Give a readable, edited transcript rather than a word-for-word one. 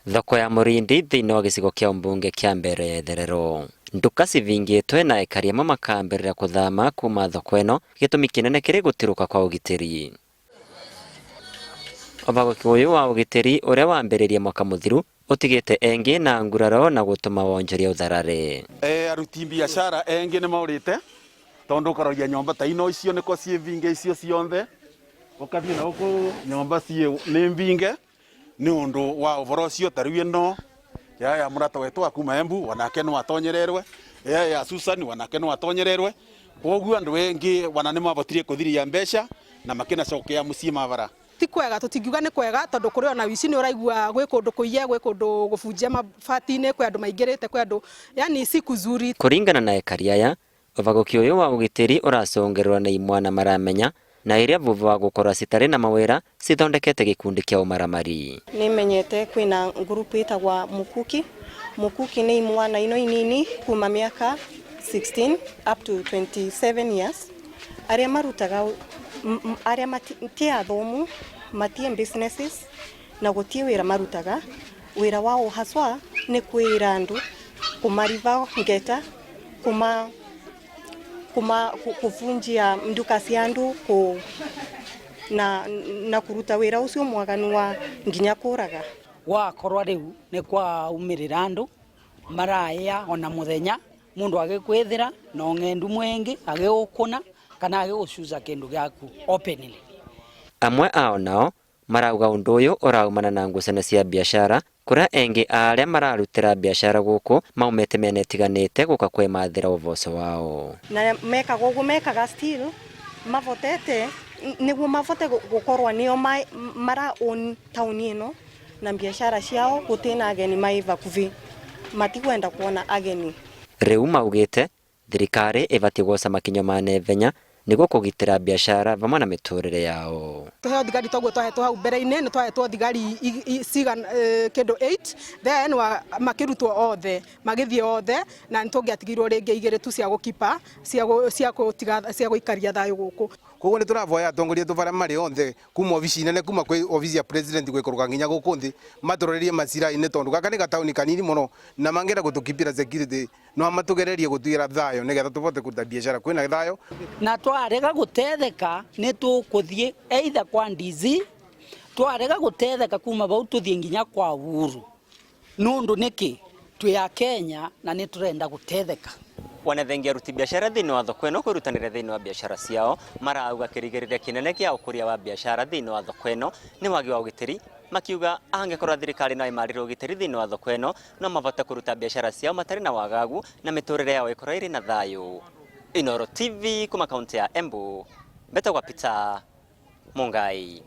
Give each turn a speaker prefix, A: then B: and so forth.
A: Thoko ya Murindi thiini wa gicigo kia mbunge kia Mbeere ya Itherero. Nduka civingitwe na aikari amwe makambĩrĩria kuthama kuma thoko ĩno, gĩtũmi kĩnene kĩrĩ gũtirũka kwa ũgitĩri. Ũbagũki ũyũ wa ũgitĩri ũrĩa wambĩrĩrie mwaka mũthiru ũtigĩte engi na nguraro na gũtũma wonjoria ũtharare.
B: Aruti biashara engi nĩ maũrĩte tondu ũkaroria nyomba ta ino icio nĩko ciĩ mbinge icio cionthe, ũkathiĩ na gũkũ nyomba ciĩ nĩ mbinge nĩ ũndũ wa ũboro ũcio. Ta rĩu ĩno ya mũrata wetũ wa kuma Embu, wanake no atonyererwe, ya Susan, wanake no atonyererwe. Koguo andũ engi wana nĩ mabotire kũthiria mbeca na makĩnacokea mũciĩ mabara.
C: Ti kwega, tũtingiuga nĩ kwega, tondũ kũrĩ ona wici. Nĩ ũraigua gwĩ kũndũ kũiye, gwĩ kũndũ gũbunjia mabati-inĩ, kwĩ andũ maingĩrĩte, kwĩ andũ, yani si kuzuri.
A: Kũringana na ekari aya, ũbagũki ũyũ wa ũgitĩri ũracũngĩrĩrwo nĩ imwana maramenya na iria vuva wa gũkorwo citarĩ na mawĩra cithondekete gĩkundi kĩa ũmaramari.
D: Nĩ menyete kwĩna ngurubu ĩtagwa Mukuki. Mukuki nĩ imwana ino inini kuma mĩaka 16 up to 27 years, arĩa marutaga arĩa ti athomu, matie businesses na gũtie wĩra marutaga. Wĩra wao haswa nĩ kwĩra andũ, kũmariva ngeta, kuma kuvunjia nduka cia andu na kuruta wĩra ũcio mwaganu wa nginya kũraga.
E: Gwakorwa riu ni kwaumirira andu maraya ona muthenya, mundu agikwithira na ung'endu mwingi, agigukuna kana agigucuca kindu giaku openly.
A: Amwe ao nao marauga undu uyu uraumana na ngucanio cia biashara, kuria engi a aria mararutira biashara guku maumite miena itiganite guka kwimathira uboco wao.
D: Na mekaga uguo, mekaga still mavotete niguo mavote gukorwa nio mara own tauni ino na biashara ciao. Gutina ageni mai vakuvi, matikwenda kuona ageni.
A: Riu maugite thirikari ibatie guoca makinya ma naihenya niguo kugitira biashara vamwe na miturire yao.
C: Tuheo thigari toguo twahetwo hau mbere-inĩ. Nĩ twahetwo thigari cigana kĩndũ 8, then makĩrutwo othe, magĩthiĩ othe, na nĩ tũngĩatigirwo rĩngĩ igĩrĩ tu cia gũkipa, cia gũtiga, cia gũikaria thayũ gũkũ.
F: Koguo nĩ tũravoya atongoria tu barĩa marĩ onthe, kuma obici nene, kuma kwĩ obici ya president gwikũrũka nginya gũkũ nthĩ, matũrorerie macira-inĩ, tondũ gaka nĩ gataũni kanini mũno, na mangĩenda gũtũkipira security no matũgererie gũtuĩra thayũ nĩgetha tũbote kũruta biacara kwĩna thayũ.
E: Na twarega gũtetheka, nĩ tũkũthiĩ either kwa DC, twarega gũtetheka kuma vau tũthiĩ nginya kwa Uhuru, nundu nĩkĩ twĩ a Kenya na nĩ tũrenda gũtetheka.
A: Wanathengia aruti biashara thĩinĩ wa thoko ĩno kwĩrutanĩria thĩinĩ wa biashara ciao, marauga kĩrigĩrĩria kĩnene kĩa ũkũria wa biashara thĩinĩ wa thoko ĩno nĩ wagi wa ũgitĩri, makiuga angĩkorwo thirikari no ĩmarĩre ũgitĩri thĩinĩ wa thoko ĩno, no mabote kũruta biashara ciao matarĩ na wagagu na mĩtũrĩre yao ĩkorwo ĩrĩ na thayũ. Inooro TV kuma kaunti ya Embu, mbetagwa Peter Mungai.